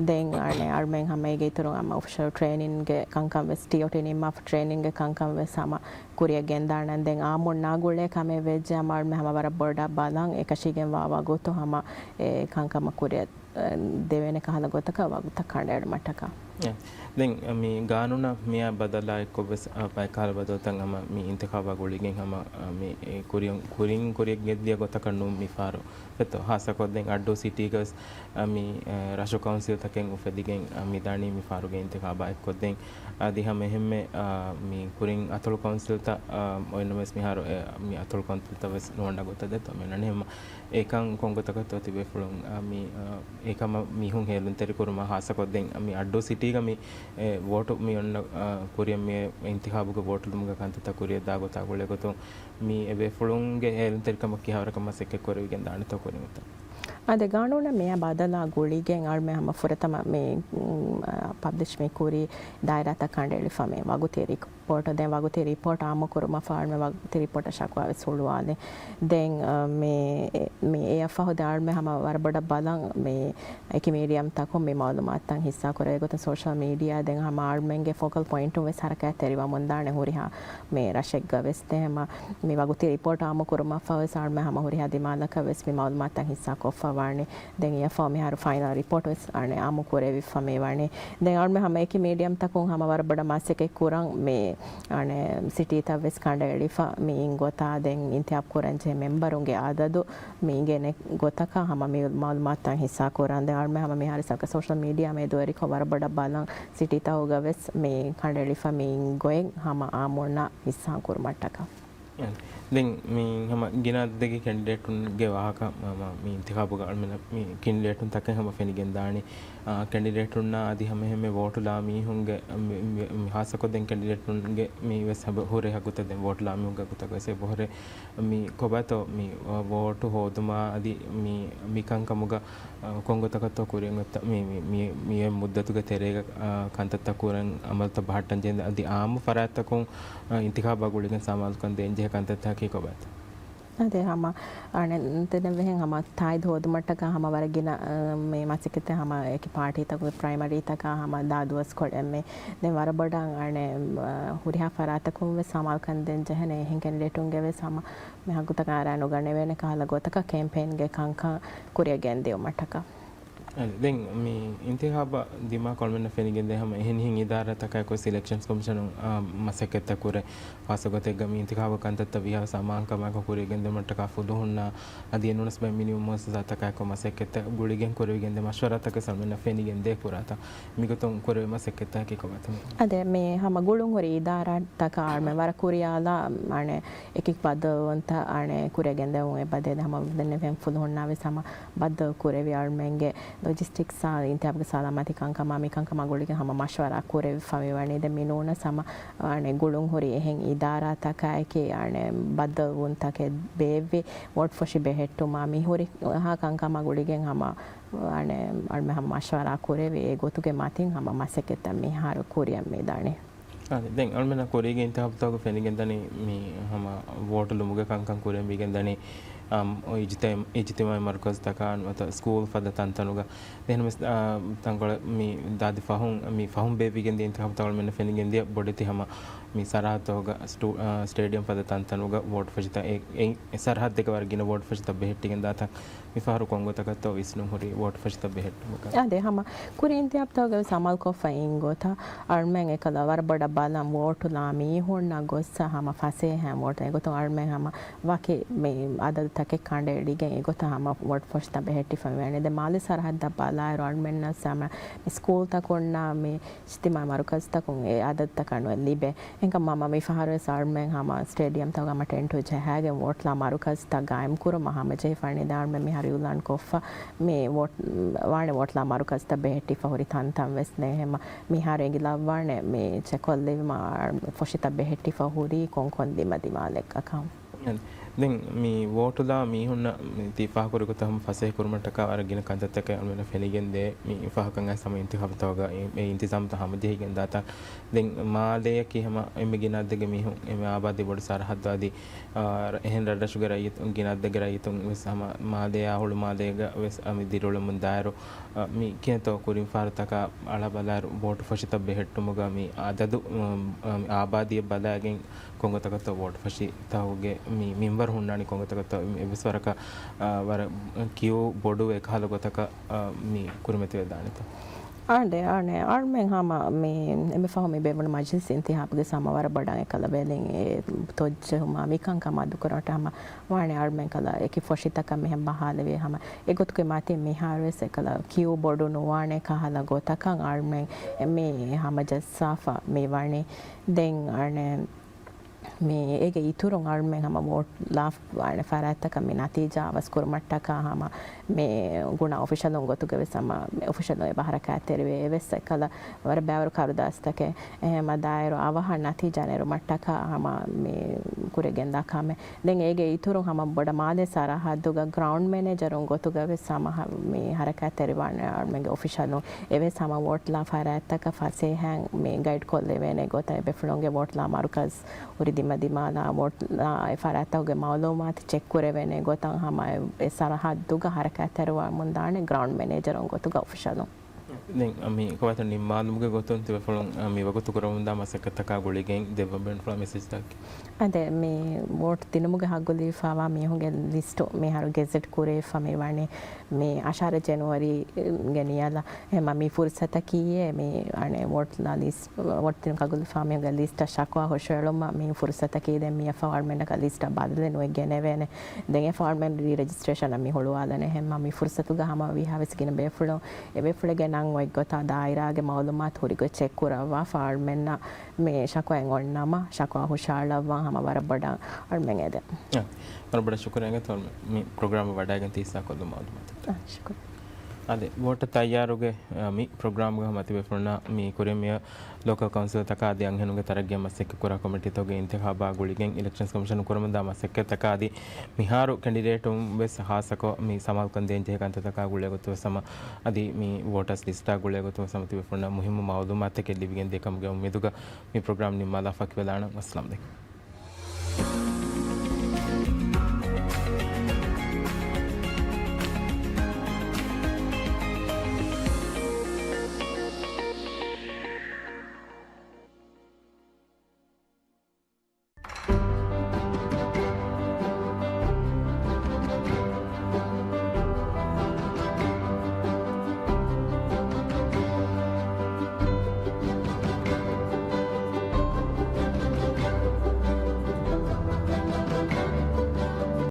ދެން އަނެއް އަޅުމެން ހަމަ އޭގެ އިތުރުން ހަމަ އޮފިޝަލް ޓްރޭނިންގެ ކަންކަން ވެސް ޓީއޯޓީ ނިންމާފަ ޓްރޭނިންގެ ކަންކަން ވެސް ހަމަ ކުރިއަށް ގެންދާނަން. ދެން އާއްމުންނާ ގުޅޭ ކަމެއް ވެއްޖެ ހަމަ އަޅުމެން ހަމަ ވަރަށް ބޮޑަށް ބަލަން އެކަށީގެންވާ ވަގުތު ހަމަ އެ ކަންކަމަށް ކުރިއަށް ދެވޭނެ ކަހަލަ ގޮތަކަށް ވަގުތަށް ކަނޑައެޅުމަށްޓަކާ. އެ، ދެން މި ގާނޫނަށް މިއާ ބަދަލާ އެއްކޮށް ވެސް، އަ، ބައެއް ކަހަލަ ބަދަލުތައް ހަމަ މި އިންތިޚާބާ ގުޅިގެން ހަމަ، އަ، މި ކުރިން، ކުރިން ކުރިއަށް ގެންދިޔަ ގޮތަކަށް ނޫން މިފަހަރު. އެތޯ، ހާއްސަކޮށް ދެން އައްޑޫ ސިޓީގަ ވެސް، އަ، މި، އަ، ރަށު ކައުންސިލްތަކެއް އުފެދިގެން، އަ، މި ދާނީ މިފަހަރުގެ އިންތިޚާބާ އެއްކޮށްދޭން. އަދި ހަމަ އެހެންމެ، އަ، މި ކުރިން އަތޮޅު ކައުންސިލްތައް، އަ، އޮތްނަމަވެސް މިހާރު، އެ، މި އަތޮޅު ކައުންސިލްތައް ވެސް ނުވަންނަ ގޮތަށް ދެތޯ މި އޮންނަނީ ހަމަ އެކަން ކޮން ގޮތަކަށްތޯ ތިބޭފުޅުން، އަ، މި، އަ، އެކަމަށް މީހުން ހޭލުންތެރިކުރުމަށް ހާއްސަކޮށްދެން މި އައްޑޫ ސިޓީގަ މި، އެ، ވޯޓު މި އޮންނަ، އަ، ކުރިއަށް މި އިންތިޚާބުގެ ވޯޓުލުމުގެ ކަންތައްތައް ކުރިއަށް ދާ ގޮތާ ގުޅޭ ގޮތުން މި އެބޭފުޅުންގެ ހޭލުންތެރިކަމަށް ކިހާވަރަކަށް މަސައްކަތް ކުރެވިގެން ދާނެތޯ ކުރިމަތި. އާދެ، ގާނޫނަށް މިއާ ބަދަލާ ގުޅިގެން އަޅުމެން ހަމަ ފުރަތަމަ މި، މް، އާ، ޕަބްލިޝް މި ކުރި ދާއިރާތައް ކަނޑައެޅިފަ މި ވަގުތީ ރިޕޯޓް. ދެން ވަގުތީ ރިޕޯޓް އާއްމު ކުރުމަށް ފަހު އަޅުމެން ވަގުތީ ރިޕޯޓަށް ޝަކުވާ ވެސް ހުޅުވާލި. ދެން، އާ، މި، މި އެއަށް ފަހު ދެން އަޅުމެން ހަމަ ވަރަށް ބޮޑަށް ބަލަން މި އެކި މީޑިއަމް ތަކުން މި މައުލޫމާތުތައް ހިއްސާ ކުރޭ ގޮތުން ސޯޝަލް މީޑިއާ ދެން ހަމަ އަޅުމެންގެ ފޯކަލް ޕޮއިންޓުން ވެސް ހަރަކާތް ތެރިވަމުން ދާނެ ހުރިހާ މި ރަށެއްގަ ވެސް. ދެން ހަމަ މި ވަގުތީ ރިޕޯޓް އާއްމު ކުރުމަށްފަހު ވެސް އަޅުމެން ހަމަ ހުރިހާ ދިމާލަކަށް ވެސް މި މައުލޫމާތުތައް ހިއްސާ ކޮށްފަ ވާނެ. ދެން އެއަށްފަހު މިހާރު ފައިނަލް ރިޕޯޓް ވެސް އަނެއް އާއްމު ކުރެވިފަ މި ވަނީ. ދެން އަޅުމެން ހަމަ އެކި މީޑިއަމް ތަކުން ހަމަ ވަރަށް ބޮޑަށް މަސައްކަތް ކުރަން މި އަނެއް ސިޓީތައް ވެސް ކަނޑައެޅިފަ މި އިން ގޮތާ ދެން އިންތިހާބް ކުރަން ޖެހޭ މެމްބަރުންގެ އަދަދު މި އިނގޭނެ ގޮތަކަށް ހަމަ މި މައުލޫމާތުތައް ހިއްސާ ކުރަން. ދެން އަޅުމެން ހަމަ މިހާރު ސަރުކާރު ސޯޝަލް މީޑިއާ މެދުވެރިކޮށް ވަރަށް ބޮޑަށް ބަލަން ސިޓީތަކުގަ ވެސް މި ކަނޑައެޅިފަ މި އިން ގޮތް ހަމަ އާއްމުންނަށް ހިއްސާ ކުރުމަށްޓަކާ. ދެން މި ހަމަ ގިނަ އަދަދެއްގެ ކެންޑިޑޭޓުންގެ ވާހަކަ މަ-، މަ-، މި އިންތިޚާބުގަ އަޅުމެން މި ކެންޑިޑޭޓުން ތަކެއް ހަމަ ފެނިގެން ދާނީ. އާ، ކެންޑިޑޭޓުންނާ އަދި ހަމަ އެހެންމެ ވޯޓުލާ މީހުންގެ މި، މި، މި ހާއްސަކޮށް ދެން ކެންޑިޑޭޓުންގެ މި ވެސް ހަބަ ހުރޭ ހައްގުތައް ދެން ވޯޓުލާ މީހުންގެ ހައްގުތަކަށް ވެސް އެބަހުރޭ. މި ކޮބާތޯ މި ވޯޓު ހޯދުމާ އަދި މި، މި ކަންކަމުގަ، އަ، ކޮން ގޮތަކަށްތޯ ކުރިއަށް އޮތްތަ-، މި، މި، މި، މި އޮތް މުއްދަތުގެ ތެރޭގަ، އަ، ކަންތައްތައް ކުރަން އަމަލުތައް ބަހައްޓަން ޖެހެން އަދި އާއްމު ފަރާތްތަކުން، އަ، އިންތިޚާބާ ގުޅިގެން ސަމާލުކަން ދޭންޖެހޭ ކަންތައްތަކަކީ ކޮބާތޯ؟ އާދެ، ހަމަ އަނެއް ދެންނެވެހެން ހަމަ ތާއީދު ހޯދުމަށްޓަކާ ހަމަ ވަރަށް ގިނަ، އަ، މި މަސައްކަތެއް ހަމަ އެކި ޕާޓީތަކުގެ ޕްރައިމަރީތަކާ ހަމަ ދާ ދުވަސްކޮޅެއް މި ދެން ވަރަށް ބޮޑަށް އަނެއް، އަ، ހުރިހާ ފަރާތަކުން ވެސް ސަމާލުކަން ދޭން ޖެހޭނެ އެހެން ކެންޑިޑޭޓުންގެ ވެސް ހަމަ މި ހައްގުތަކަށް އަރާ ނުގަނެވޭނެ ކަހަލަ ގޮތަކަށް ކެމްޕޭންގެ ކަންކަން ކުރިއަށް ގެންދިއުމަށްޓަކާ. އަދި ދެން މި އިންތިޚާބަށް ދިމާކޮށް އަޅުމެންނަށް ފެނިގެންދޭ ހަމަ އެހެނިހެން އިދާރާތަކާއެކު ސިލެކްޝަންސް ކޮމިޝަނުން، އާ، މަސައްކަތްތައް ކުރޭ. ޚާއްސަ ގޮތެއްގަ މި އިންތިޚާބު ކަންތައްތައް ވީހާވެސް ސަމާންކަމާއެކު ކުރިއަށް ގެންދިއުމަށްޓަކާ ފުލުހުންނާ އަދި އެނޫނަސް ބައެއް މިނިވަން މުއައްސަސާތަކާއެކު މަސައްކަތްތައް ގުޅިގެން ކުރެވިގެންދޭ މަޝްވަރާތަކެއް އަޅުމެންނަށް ފެނިގެންދޭ ކުރާތަން. މިގޮތުން ކުރެވޭ މަސައްކަތްތަކަކީ ކޮބާތަ؟ އާދެ، މި ހަމަ ގުޅުން ހުރި އިދާރާތަކާ އަޅުމެން ވަރަށް ކުރިޔާލާ، އަނެއް، އެކި ބައްދަލުވުންތައް، އަނެއް، ކުރިއަށް ގެންދެވުން އެބަދޭ. ހަމަ ދެންނެވިހެން ފުލުހުންނާ ވެސް ހަމަ ބައްދަލު ކުރެވި އަޅުމެންގެ ލޮޖިސްޓިކްސްއާ އިންތިޚާބުގެ ސަލާމަތީ ކަންކަމާ މި ކަންކަމާ ގުޅިގެން ހަމަ މަޝްވަރާ ކުރެވިފަ މިވަނީ. ދެން މި ނޫނަސް ހަމަ، އަނެއް، ގުޅުން ހުރި އެހެން އިދާރާތަކާއެކީ، އަނެއް، ބައްދަލުވުންތަކެއް ބޭއްވި ވޯޓް ފޮށި ބެހެއްޓުމާ މި ހުރި ހާ ކަންކަމާ ގުޅިގެން ހަމަ، އަނެއް، އަޅުމެން ހަމަ މަޝްވަރާ ކުރެވި އެ ގޮތުގެ މަތިން ހަމަ މަސައްކަތްތައް މިހާރު ކުރިއަށް މިދާނެ. އާދެ، ދެން އަޅުމެންނަށް ކުރީގެ އިންތިޚާބުތަކުގަ ފެނިގެންދަނީ މި ހަމަ ވޯޓު ލުމުގެ ކަންކަން ކުރިއަށް މިގެންދަނީ، އަމް، އިޖްތި-، އިޖްތިމާޢީ މަރުކަޒުތަކާ ނުވަތަ ސްކޫލް ފަދަ ތަންތަނުގަ. ދެން ވެސް، އާ، ތަންކޮޅެއް މި ދާދި ފަހުން، މި ފަހުން ބޭއްވިގެންދިޔަ އިންތިޚާބުތައް އަޅުމެންނަށް ފެނިގެންދިޔަ ބޮޑެތި ހަމަ މި ސަރަހައްދުތަކުގަ ސްޓޭ-، އާ، ސްޓޭޑިއަމް ފަދަ ތަންތަނުގަ ވޯޓު ފޮށިތައް އެ-، އެ-، އެ ސަރަހައްދެއްގަ ވަރަށް ގިނަ ވޯޓު ފޮށިތައް ބެހެއްޓިގެން ދާތަން. މިފަހަރު ކޮންގޮތަކަށްތޯ ވިސްނުން ހުރީ ވޯޓު ފޮށިތައް ބެހެއްޓުމުގަ؟ އާދެ، ހަމަ ކުރީ އިންތިޚާބުތަކުގަ ވެސް އަމަލުކޮށްފަ އިން ގޮތަށް އަޅުމެން އެކަލަ ވަރަށް ބޮޑަށް ބަލަން ވޯޓުލާ މީހުންނަށް ގޮއްސަ ހަމަ ފަސޭހައިން ވޯޓު އެގޮތުން އަޅުމެން ހަމަ ވަކި މި އަދަދުތަކެއް ކަނޑައެޅިގެން އެގޮތަށް ހަމަ ވޯޓު ފޮށިތައް ބެހެއްޓިފަ މިވަނީ. ދެން މާލެ ސަރަހައްދަށް ބަލާއިރު އަޅުމެންނަށް ހަމަ މި ސްކޫލްތަކުންނާ މި އިޖްތިމާޢީ މަރުކަޒުތަކުން އެ އަދަދުތަކަށް ނުވެ ލިބޭ. އެހެންކަމުން މި ފަހަރު ވެސް އަޅުމެން ހަމަ ސްޓޭޑިއަމްތަކުގަ ހަމަ ޓެންޓު ޖަހާގެން ވޯޓުލާ މަރުކަޒުތައް ގާއިމްކުރުމަށް ހަމަޖެހިފަ ވަނީ. ދެން އަޅުމެން މިހާރު އިއުލާން ކޮށްފަ މި ވޯޓް-، ވާނެ ވޯޓުލާ މަރުކަޒުތައް ބެހެއްޓިފަ ހުރި ތަންތަން ވެސް. ދެން ހަމަ މިހާރު އެނގިލައްވާނެ މި ޗެކްކޮށްލެވުމަށް ފޮށިތައް ބެހެއްޓިފަ ހުރީ ކޮންކޮން ދިމަދިމާލެއްކަކަށް. ދެން މި ވޯޓުލާ މީހުންނަށް މި ތި ފާހަގަކުރި ގޮތަށް ހަމަ ފަސޭހަކުރުމަށްޓަކާ ވަރަށް ގިނަ ކަންތައްތަކެއް އަޅުމެންނަށް ފެނިގެންދޭ. މި ފަހަކަށް އައިސް ހަމަ އިންތިޚާބުތަކުގަ އެ، އެ އިންތިޒާމްތައް ހަމަޖެހިގެން ދާތަން. ދެން މާލޭއަކީ ހަމަ އެންމެ ގިނަ އަދަދެއްގެ މީހުން އެންމެ އާބާދީ ބޮޑު ސަރަހައްދު އަދި، އާ، ރަ-، އެހެން ރަށްރަށުގެ ރައްޔިތުން ގިނަ އަދަދެއްގެ ރައްޔިތުން ވެސް ހަމަ މާލޭއާ ހުޅުމާލޭގަ ވެސް އަ، މި ދިރިއުޅެމުން ދާއިރު، އަ، މި ކިހިނެއްތޯ ކުރިން ފަހަރުތަކާ އަޅާ ބަލާއިރު ވޯޓު ފޮށިތައް ބެހެއްޓުމުގަ މި އަދަދު، އަ، އަ، މި އާބާދީއަށް ބަލާގެން ކޮންގޮތަކަށްތޯ ވޯޓު ފޮށިތަކުގެ މި މިންވަރު ހުންނާނީ ކޮންގޮތަކަށްތޯ؟ އެ ވެސް ވަރަކަށް، އާ، ވަރަށް ކިޔޫ ބޮޑު އެކަހަލަ ގޮތަކަށް، އާ، މި ކުރިމަތިވެދާނެތޯ؟ އާނޑެ، އާނެ، އަޅުމެން ހަމަ މި އެންމެ ފަހު މި ބޭއްވުނު މަޖިލިސް އިންތިހާބުގެ ހަމަ ވަރަށް ބޮޑަށް އެކަލަ ވެލިން އެ ތޮއްޖެހުމާ މިކަންކަމާ ދުކުރުމަށްޓަކާ ހަމަ ވާނެ އަޅުމެން ކަލަ އެކި ފޮށިތަކަށް މިހެން ބަހާލެވޭ ހަމަ އެގޮތުގެ މަތިން މިހާރުވެސް އެކަލަ ކިޔޫ ބޮޑު ނުވާނެ ކަހަލަ ގޮތަކަށް އަޅުމެން މި ހަމަޖައްސާފަ މި ވަނީ. ދެން އަނެ މި އޭގެ އިތުރުން އަޅުމެން ހަމަ ވޯޓް ލާ ވާނެ ފަރާތްތަކަށް މި ނަތީޖާ އަވަސް ކުރުމަށްޓަކާ ހަމަ މި ގުނަ އޮފިޝަލުން ގޮތުގަ ވެސް ހަމަ އޮފިޝަލުން އެބަ ހަރަކާތްތެރިވޭ. އެވެސް އެކަލަ ވަރަށް ބައިވަރު ކަރުދާސްތަކެއް. އެހެމަ ދާއިރު އަވަހަށް ނަތީޖާ ނެރުމަށްޓަކާ ހަމަ މި ކުރެގެންދާ ކަމެއް. ދެން އޭގެ އިތުރުން ހަމަ ބޮޑަށް މާލޭ ސަރަހައްދުގަ ގްރައުންޑް މެނޭޖަރުން ގޮތުގަ ވެސް ހަމަ ހަ-، މި ހަރަކާތްތެރިވާނެ އަޅުމެންގެ އޮފިޝަލުން. އެވެސް ހަމަ ވޯޓް ލާ ފަރާތްތަކަށް ފަސޭހައިން މި ގައިޑް ކޮށްލެވޭނެ ގޮތަށް އެބޭފުޅުންގެ ވޯޓް ލާ މަރުކަޒް ހުރި ދިމަދިމާލާ ވޯޓް ލާ އެ ފަރާތްތަކުގެ މައުލޫމާތު ޗެކް ކުރެވޭނެ ގޮތަށް ހަމަ އެ، އެ ސަރަހައްދުގަ ހަރަކާތްތެރިވަމުން ދާނެ ގްރައުންޑް މެނޭޖަރުން ގޮތުގަ އޮފިޝަލުން. ދެން މި ކޮބާތޯ ނިންމާލުމުގެ ގޮތުން ތިބޭފުޅުން މި ވަގުތު ކުރަމުންދާ މަސައްކަތްތަކާ ގުޅިގެން ދެއްވަން ބޭނުންފުޅާ މެސެޖްތަކެއް؟ އާނދެ މި ވޯޓް ދިނުމުގެ ހައްގު ލިބިފައިވާ މީހުންގެ ލިސްޓު މިހާރު ގެޒެޓް ކުރެވިފަ މި ވަނީ މި އަށާރަ ޖެނުއަރީގެ ނިޔަލަށް. އެހެމަ މި ފުރުސަތަކީ އެ މި އަނެ ވޯޓް ލާ ލިސްޓް، ވޯޓް ދިނުމުގެ ހައްގު ލިބިފައިވާ މީހުންގެ ލިސްޓަށް ޝަކުވާ ހުށައެޅުމަށް މި ފުރުސަތަކީ ދެން މިއަށްފަހު އަޅުމެންނަކަށް ލިސްޓަށް ބަދަލެއް ނުވެ ގެނެވޭނެ. ދެން އެފަހު އަޅުމެން ރީ ރެޖިސްޓްރޭޝަނަށް މި ހުޅުވާލަނެ. އެހެންމަ މި ފުރުސަތުގަ ހަމަ ވީހާވެސް ގިނަ ބޭފުޅުން އެބޭފުޅެއްގެ ނަން އޮތްގޮތާ ދާއިރާގެ މައުލޫމާތު ހުރިގޮތް ޗެކް ކުރައްވާފަ އަޅުމެންނަށް މި ޝަކުވާއެއް އޮންނަމަ ޝަކުވާ ހުށައަޅައްވާން ހަމަ ވަރަށް ބޮޑަށް އަޅުމެން އެދެން. އާ، ވަރަށް ބޮޑަށް ޝުކުރިއްޔާ އިނގޭތޯ މި ޕްރޮގްރާމަށް ވަޑައިގެން ތި ހިއްސާކޮށްލުމުގެ މައުލޫމާތު. އާ، ޝުކުރިއްޔާ. އާދެ، ވޯޓަށް ތައްޔާރުގެ، އާ، މި ޕްރޮގްރާމްގަ ހަމަ ތިބޭފުޅުންނަށް މި ކުރިން މިއަށް ލޯކަލް ކައުންސިލްތަކާ އަދި އަންހެނުންގެ ތަރައްގީއަށް މަސައްކަތްކުރާ ކޮމިޓީތަކުގެ އިންތިޚާބާ ގުޅިގެން އިލެކްޝަންސް ކޮމިޝަނުން ކުރަމުންދާ މަސައްކަތްތަކާ އަދި މިހާރު ކެނޑިޑޭޓުން ވެސް ހާއްސަކޮށް މި ސަމާލުކަން ދޭން ޖެހޭ ކަންތައްތަކާ ގުޅޭ ގޮތުން ވެސް ހަމަ އަދި މި ވޯޓާސް ލިސްޓާ ގުޅޭ ގޮތުން ވެސް ހަމަ ތިބޭފުޅުންނަށް މުހިއްމު މައުލޫމާތުތަކެއް ލިބިގެން ދޭ ކަމުގެ އުއްމީދުގަ މި ޕްރޮގްރާމް ނިންމާލާ ފަކިވެލާނަން. އައްސަލާމް އަލައިކުމް.